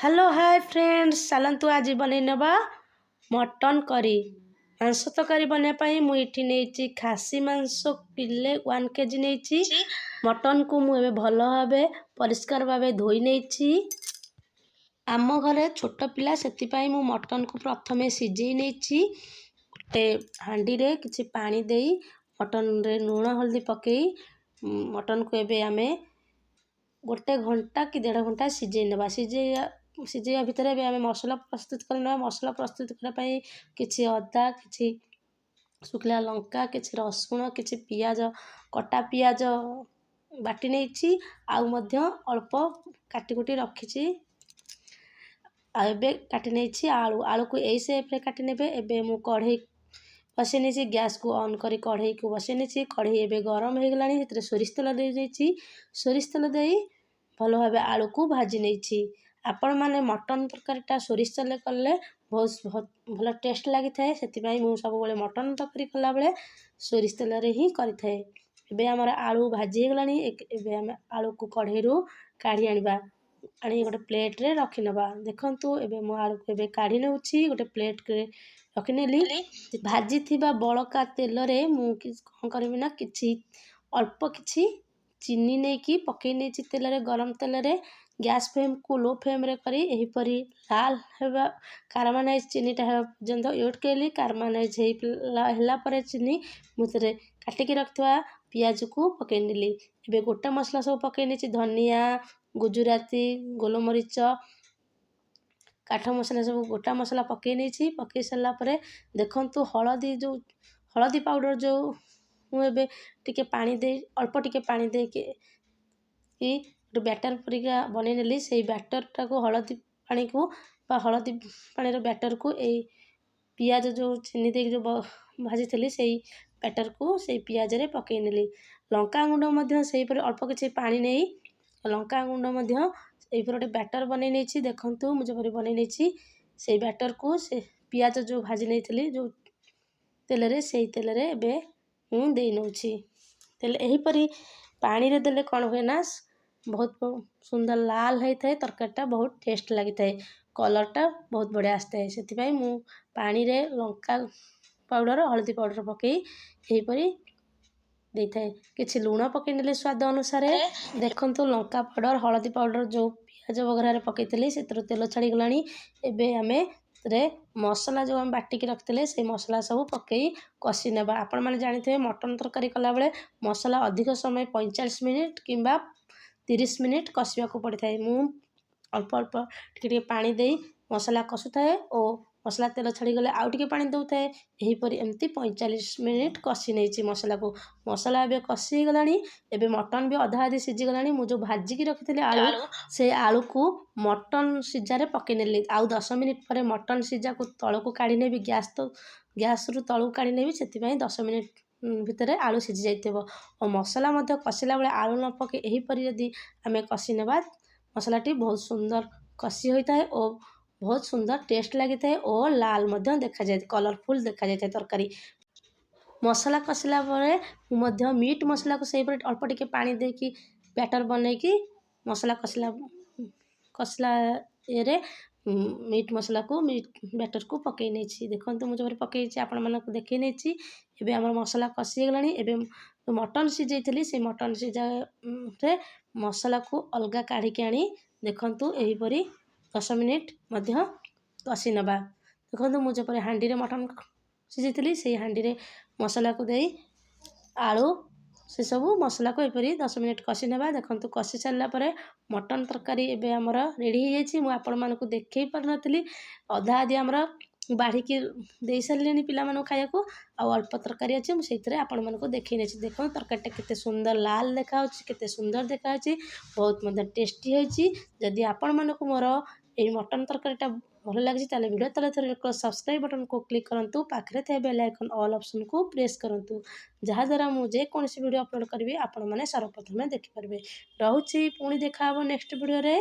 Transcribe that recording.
Hello hi friends, ଚାଲନ୍ତୁ ଆଜି ବନେଇ ନେବା ମଟନ୍ କରି। ମାଂସ ତରକାରୀ ବନେଇବା ପାଇଁ ମୁଁ ଏଠି ନେଇଛି ଖାସି ମାଂସ କିଲେ, 1 କେଜି ନେଇଛି। ମଟନ୍କୁ ମୁଁ ଏବେ ଭଲ ଭାବେ ପରିଷ୍କାର ଭାବେ ଧୋଇ ନେଇଛି। ଆମ ଘରେ ଛୋଟ ପିଲା, ସେଥିପାଇଁ ମୁଁ ମଟନ୍କୁ ପ୍ରଥମେ ସିଝେଇ ନେଇଛି। ଗୋଟେ ହାଣ୍ଡିରେ କିଛି ପାଣି ଦେଇ ମଟନ୍ରେ ଲୁଣ ହଳଦୀ ପକାଇ ମଟନ୍କୁ ଏବେ ଆମେ ଗୋଟେ ଘଣ୍ଟା କି ଦେଢ଼ ଘଣ୍ଟା ସିଝେଇ ନେବା। ସିଝେଇବା ସିଝେଇବା ଭିତରେ ଏବେ ଆମେ ମସଲା ପ୍ରସ୍ତୁତ କରିନେବା। ମସଲା ପ୍ରସ୍ତୁତ କରିବା ପାଇଁ କିଛି ଅଦା, କିଛି ଶୁଖିଲା ଲଙ୍କା, କିଛି ରସୁଣ, କିଛି ପିଆଜ, କଟା ପିଆଜ ବାଟି ନେଇଛି ଆଉ ମଧ୍ୟ ଅଳ୍ପ କାଟି କୁଟି ରଖିଛି। ଆଉ ଏବେ କାଟି ନେଇଛି ଆଳୁ। ଆଳୁକୁ ଏଇ ସେପ୍ରେ କାଟି ନେବେ। ଏବେ ମୁଁ କଢ଼େଇ ବସେଇ ନେଇଛି। ଗ୍ୟାସ୍କୁ ଅନ୍ କରି କଢ଼େଇକୁ ବସେଇ ନେଇଛି। କଢ଼େଇ ଏବେ ଗରମ ହେଇଗଲାଣି। ସେଥିରେ ସୋରିଷ ତେଲ ଦେଇ ଦେଇଛି। ସୋରିଷ ତେଲ ଦେଇ ଭଲ ଭାବେ ଆଳୁକୁ ଭାଜି ନେଇଛି। ଆପଣମାନେ ମଟନ୍ ତରକାରୀଟା ସୋରିଷ ତେଲ କଲେ ବହୁତ ଭଲ ଟେଷ୍ଟ ଲାଗିଥାଏ। ସେଥିପାଇଁ ମୁଁ ସବୁବେଳେ ମଟନ୍ ତରକାରୀ କଲାବେଳେ ସୋରିଷ ତେଲରେ ହିଁ କରିଥାଏ। ଏବେ ଆମର ଆଳୁ ଭାଜି ହେଇଗଲାଣି। ଏବେ ଆମେ ଆଳୁକୁ କଢ଼େଇରୁ କାଢ଼ି ଆଣିବା, ଆଣି ଗୋଟେ ପ୍ଲେଟ୍ରେ ରଖିନେବା। ଦେଖନ୍ତୁ, ଏବେ ମୁଁ ଆଳୁକୁ ଏବେ କାଢ଼ି ନେଉଛି। ଗୋଟେ ପ୍ଲେଟ୍ରେ ରଖିନେଲି। ଭାଜିଥିବା ବଳକା ତେଲରେ ମୁଁ କ'ଣ କରିବି ନା କିଛି ଅଳ୍ପ କିଛି ଚିନି ନେଇକି ପକାଇ ନେଇଛି ତେଲରେ, ଗରମ ତେଲରେ। ଗ୍ୟାସ୍ ଫ୍ଲେମ୍କୁ ଲୋ ଫ୍ଲେମ୍ରେ କରି ଏହିପରି ଲାଲ ହେବା, କାରାମାଲାଇଜ୍ ଚିନିଟା ହେବା ପର୍ଯ୍ୟନ୍ତ ୱେଟ୍ କଲି। କାରାମାଲାଇଜ୍ ହେଇ ହେଲା ପରେ ଚିନି ମୁଁ ସେଥିରେ କାଟିକି ରଖିଥିବା ପିଆଜକୁ ପକାଇ ନେଲି। ଏବେ ଗୋଟା ମସଲା ସବୁ ପକାଇ ନେଇଛି। ଧନିଆ, ଗୁଜୁରାତି, ଗୋଲମରିଚ, କାଠ ମସଲା, ସବୁ ଗୋଟା ମସଲା ପକାଇ ନେଇଛି। ପକାଇ ସାରିଲା ପରେ ଦେଖନ୍ତୁ, ହଳଦୀ ଯେଉଁ ହଳଦୀ ପାଉଡ଼ର ଯେଉଁ ମୁଁ ଏବେ ଟିକେ ପାଣି ଦେଇ, ଅଳ୍ପ ଟିକେ ପାଣି ଦେଇକି ଗୋଟେ ବ୍ୟାଟର୍ ପରିକା ବନେଇ ନେଲି। ସେଇ ବ୍ୟାଟର୍ଟାକୁ, ହଳଦୀ ପାଣିକୁ ବା ହଳଦୀ ପାଣିର ବ୍ୟାଟର୍କୁ ଏଇ ପିଆଜ ଯେଉଁ ଚିନି ଦେଇକି ଯେଉଁ ଭାଜିଥିଲି, ସେଇ ବ୍ୟାଟର୍କୁ ସେଇ ପିଆଜରେ ପକାଇ ନେଲି। ଲଙ୍କା ଗୁଣ୍ଡ ମଧ୍ୟ ସେହିପରି ଅଳ୍ପ କିଛି ପାଣି ନେଇ ଲଙ୍କା ଗୁଣ୍ଡ ମଧ୍ୟ ଏହିପରି ଗୋଟେ ବ୍ୟାଟର୍ ବନେଇ ନେଇଛି। ଦେଖନ୍ତୁ, ମୁଁ ଯେପରି ବନେଇ ନେଇଛି, ସେଇ ବ୍ୟାଟର୍କୁ ସେ ପିଆଜ ଯେଉଁ ଭାଜି ନେଇଥିଲି ଯେଉଁ ତେଲରେ, ସେଇ ତେଲରେ ଏବେ ମୁଁ ଦେଇ ନେଉଛି। ତେଲ ଏହିପରି ପାଣିରେ ଦେଲେ କ'ଣ ହୁଏ ନା ବହୁତ ସୁନ୍ଦର ଲାଲ ହେଇଥାଏ ତରକାରୀଟା, ବହୁତ ଟେଷ୍ଟ ଲାଗିଥାଏ, କଲର୍ଟା ବହୁତ ବଢ଼ିଆ ଆସିଥାଏ। ସେଥିପାଇଁ ମୁଁ ପାଣିରେ ଲଙ୍କା ପାଉଡ଼ର, ହଳଦୀ ପାଉଡ଼ର ପକାଇ ଏହିପରି ଦେଇଥାଏ। କିଛି ଲୁଣ ପକାଇ ନେଲି ସ୍ୱାଦ ଅନୁସାରେ। ଦେଖନ୍ତୁ, ଲଙ୍କା ପାଉଡ଼ର, ହଳଦୀ ପାଉଡ଼ର ଯେଉଁ ପିଆଜ ବଘରାରେ ପକାଇଥିଲି, ସେଥିରୁ ତେଲ ଛାଡ଼ିଗଲାଣି। ଏବେ ଆମେ ସେଥିରେ ମସଲା ଯେଉଁ ଆମେ ବାଟିକି ରଖିଥିଲେ, ସେଇ ମସଲା ସବୁ ପକାଇ କଷି ନେବା। ଆପଣମାନେ ଜାଣିଥିବେ, ମଟନ୍ ତରକାରୀ କଲାବେଳେ ମସଲା ଅଧିକ ସମୟ, 45 ମିନିଟ୍ କିମ୍ବା 30 ମିନିଟ୍ କଷିବାକୁ ପଡ଼ିଥାଏ। ମୁଁ ଅଳ୍ପ ଅଳ୍ପ ଟିକେ ଟିକେ ପାଣି ଦେଇ ମସଲା କଷୁଥାଏ ଓ ମସଲା ତେଲ ଛାଡ଼ିଗଲେ ଆଉ ଟିକେ ପାଣି ଦେଉଥାଏ। ଏହିପରି ଏମିତି 45 ମିନିଟ୍ କଷି ନେଇଛି ମସଲାକୁ। ମସଲା ଏବେ କଷି ହେଇଗଲାଣି। ଏବେ ମଟନ୍ ବି ଅଧା ଅଧି ସିଝିଗଲାଣି। ମୁଁ ଯେଉଁ ଭାଜିକି ରଖିଥିଲି ଆଳୁ, ସେ ଆଳୁକୁ ମଟନ୍ ସିଝାରେ ପକାଇ ନେଲି। ଆଉ 10 ମିନିଟ୍ ପରେ ମଟନ୍ ସିଝାକୁ ତଳକୁ କାଢ଼ି ନେବି, ଗ୍ୟାସ୍ ତ ଗ୍ୟାସ୍ରୁ ତଳକୁ କାଢ଼ି ନେବି। ସେଥିପାଇଁ 10 ମିନିଟ୍ ଭିତରେ ଆଳୁ ସିଝି ଯାଇଥିବ। ଓ ମସଲା ମଧ୍ୟ କଷିଲା ବେଳେ ଆଳୁ ନ ପକାଇ ଏହିପରି ଯଦି ଆମେ କଷି ନେବା, ମସଲାଟି ବହୁତ ସୁନ୍ଦର କଷି ହୋଇଥାଏ ଓ ବହୁତ ସୁନ୍ଦର ଟେଷ୍ଟ ଲାଗିଥାଏ ଓ ଲାଲ ମଧ୍ୟ ଦେଖାଯାଏ, କଲରଫୁଲ୍ ଦେଖାଯାଇଥାଏ ତରକାରୀ। ମସଲା କଷିଲା ପରେ ମୁଁ ମଧ୍ୟ ମିଟ୍ ମସଲାକୁ ସେହିପରି ଅଳ୍ପ ଟିକେ ପାଣି ଦେଇକି ବ୍ୟାଟର୍ ବନେଇକି ମସଲା କଷିଲା କଷିଲା ଇଏରେ ମିଟ୍ ମସଲାକୁ, ମିଟ୍ ବ୍ୟାଟର୍କୁ ପକାଇ ନେଇଛି। ଦେଖନ୍ତୁ, ମୁଁ ଯେପରି ପକାଇଛି, ଆପଣମାନଙ୍କୁ ଦେଖାଇ ନେଇଛି। ଏବେ ଆମର ମସଲା କଷି ହେଇଗଲାଣି। ଏବେ ମଟନ୍ ସିଝେଇଥିଲି, ସେଇ ମଟନ୍ ସିଝାରେ ମସଲାକୁ ଅଲଗା କାଢ଼ିକି ଆଣି ଦେଖନ୍ତୁ, ଏହିପରି 10 ମିନିଟ୍ ମଧ୍ୟ କଷି ନେବା। ଦେଖନ୍ତୁ, ମୁଁ ଯେପରି ହାଣ୍ଡିରେ ମଟନ୍ ସିଝେଇଥିଲି, ସେଇ ହାଣ୍ଡିରେ ମସଲାକୁ ଦେଇ ଆଳୁ ସେସବୁ ମସଲାକୁ ଏପରି 10 ମିନିଟ୍ କଷି ନେବା। ଦେଖନ୍ତୁ, କଷି ସାରିଲା ପରେ ମଟନ୍ ତରକାରୀ ଏବେ ଆମର ରେଡ଼ି ହେଇଯାଇଛି। ମୁଁ ଆପଣମାନଙ୍କୁ ଦେଖାଇ ପାରୁନଥିଲି। ଅଧା ଅଧି ଆମର ବାଢ଼ିକି ଦେଇ ସାରିଲିଣି ପିଲାମାନଙ୍କୁ ଖାଇବାକୁ। ଆଉ ଅଳ୍ପ ତରକାରୀ ଅଛି, ମୁଁ ସେଇଥିରେ ଆପଣମାନଙ୍କୁ ଦେଖାଇ ନେଇଛି। ଦେଖନ୍ତୁ, ତରକାରୀଟା କେତେ ସୁନ୍ଦର ଲାଲ ଦେଖାହେଉଛି, କେତେ ସୁନ୍ଦର ଦେଖାହେଉଛି, ବହୁତ ମଧ୍ୟ ଟେଷ୍ଟି ହେଇଛି। ଯଦି ଆପଣମାନଙ୍କୁ ମୋର ଏଇ ମଟନ୍ ତରକାରୀଟା ଭଲ ଲାଗିଛି, ତାହେଲେ ଭିଡ଼ିଓ ତଳେ ଥିବା ସବସ୍କ୍ରାଇବ୍ ବଟନ୍କୁ କ୍ଲିକ୍ କରନ୍ତୁ। ପାଖରେ ଥିବା ବେଲ୍ ଆଇକନ୍ ଅଲ୍ ଅପସନ୍କୁ ପ୍ରେସ୍ କରନ୍ତୁ, ଯାହାଦ୍ୱାରା ମୁଁ ଯେକୌଣସି ଭିଡ଼ିଓ ଅପଲୋଡ଼ କରିବି, ଆପଣମାନେ ସର୍ବପ୍ରଥମେ ଦେଖିପାରିବେ। ରହୁଛି, ପୁଣି ଦେଖା ହେବ ନେକ୍ସଟ ଭିଡ଼ିଓରେ।